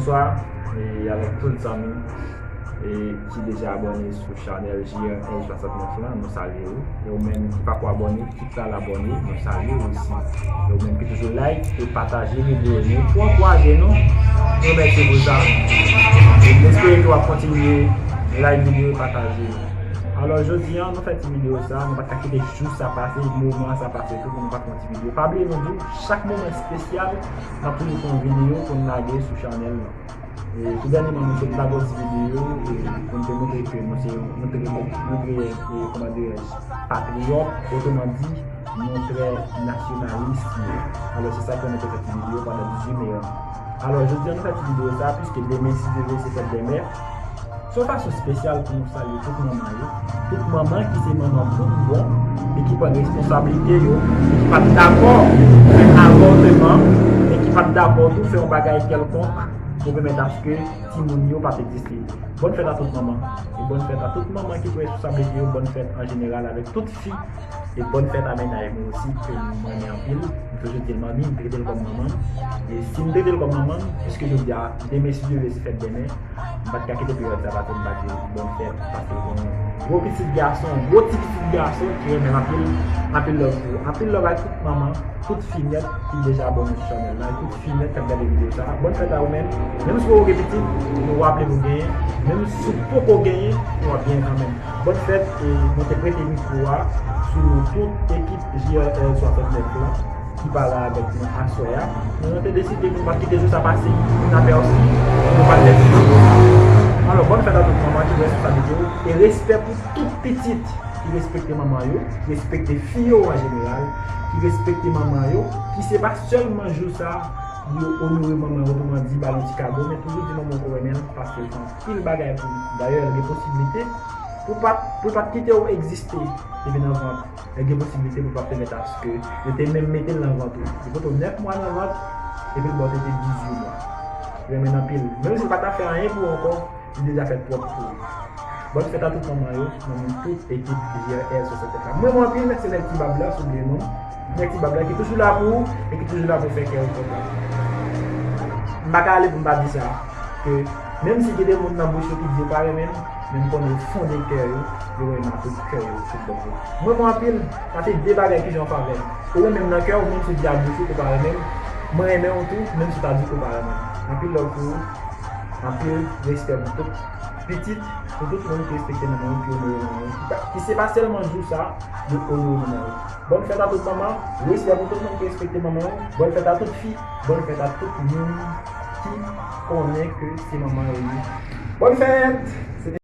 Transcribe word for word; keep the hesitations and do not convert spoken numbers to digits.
Bonswa, e avèk tout zanmi e ki deja abòne sou chanèl J R L swasantnèf lan, nou salye w. E ou menm ki pako abòne, kit al abòne, nou salye w osi. E ou menm ki toujou like e pataje videyo nou pou ankouraje nou, nou remèsye pou sa. E m espere ke w ap kontinye like videyo e pataje yo. Alò, jodi a, nou fè ti videyo sa, nou pa t ka kite jou sa pase, moman sa pase tou pou nou pa fè yon ti videyo. Pa bliye nou di w, chak moman espesyal, n ap toujou fè yon videyo pou n lage sou chanèl lan. E tou dènyèman, nou sot lage yon ti videyo e pou n te montre ke nou se yon, nou te, nou te, e, kòman dirèj, patriyòt, otòman di, nou trè nasyonalis. Alò, se sa k fè nou te fè ti videyo pandan dizuit me an. Alò, jodi a, nou fè ti videyo sa, piske demen, si Dye vle, se fèt dè mè. Se yon fason espesyal pou nou salye tout manman yo, tout manman ki se manman tout bon e ki pran responsablite yo, e ki pa t dakò fè avòtman, e ki pa t dakò tou fè yon bagay kèlkonk pou pèmèt aske timoun yo pa t egziste. Bòn fèt a tout manman. E bòn fèt a tout manman ki pran responsablite yo, bòn fèt an jeneral avèk tout fi. E bòn fèt a mennaj mwen osi, ke m renmen anpil. M toujou di l manmi, m trete l kòm manman m. E si m trete l kòm manman m, piske jodi a, demen, si Dye vle, se fèt dèmen, m pa t ka kite peryòd sa pase m pa di l bòn fèt, paske l gon gwo pitit gason, gwo ti pitit gason ki renmen l anpil, anpil love pou ou. Anpil love ak tout manman, tout fi nèt ki deja abòne sou chanèl la, e tout fi nèt k ap gade videyo sa. Bòn fèt a ou menm. Menm si w poko gen pitit, nou raple nou genyen. Menm si w poko genyen, w ap genyen kanmenm. Bòn fèt, e mwen te prete mikwo a sou non tout ekip J R L swasantnèf lan ki pa la avèk nou aswè a. Men nou te deside pou nou pa kite jou sa pase inapèsi, pou nou pa t pèdi jou. Alò, bòn fèt a tout manman ki pran responsablite yo, e respè pou tout pitit ki respekte manman yo, ki respekte fi yo an jeneral, ki respekte manman yo, ki se pa sèlman jou sa yo onore manman yo, otòman di, ba l yon ti kado, men toujou di manman w ke w renmen l, paske l fè anpil bagay pou ou. Dayè, gen posiblite pou pa, pou l pa t kite w egziste depi nan vant. Li gen posiblite pou l pa t pèmèt aske yo te menm mete l nan vant ou. Li pote w nèf mwa nan vant, epi l ba w tete dizuit mwa. Li renmen l anpil. Menm si l pa ta fè anyen pou ou ankò, li deja fè twòp pou ou. Bòn fèt a tout manman yo, nan men tout ekip J R L swasantnèf la. Mwen, mwen anpil, nèg se nèg Ti Bab la, si w bliye non. Nèg Ti Bab la ki toujou la pou ou e ki toujou la pou fè kè w kontan. M pa ka ale pou m pa di sa, ke menm si gen de moun nan bouch yo ki di yo pa renmen m, men m konnen o fon de kè yo, yo renmen ak tout kè yo, tout bon pou mwen. Mwen, mwen anpil, sa se de bagay ki jwe an favè m. Ou renmen m nan kè w, menm si w di ak bouch ou ke w pa renmen m, mwen renmen w tou, menm si w ta di ke w pa renmen m. Anpil love pou ou, anpil respè pou tout pitit, pou tout moun ki respekte manman yo, ki onore manman yo, ki pa, ki se pa sèlman jou sa, yo onore manman yo. Bòn fèt a tout manman, respè pou tout moun ki respekte manman yo, bòn fèt a tout fi, bòn fèt a tout moun ki konnen ke se manman yo ye. Bòn fèt!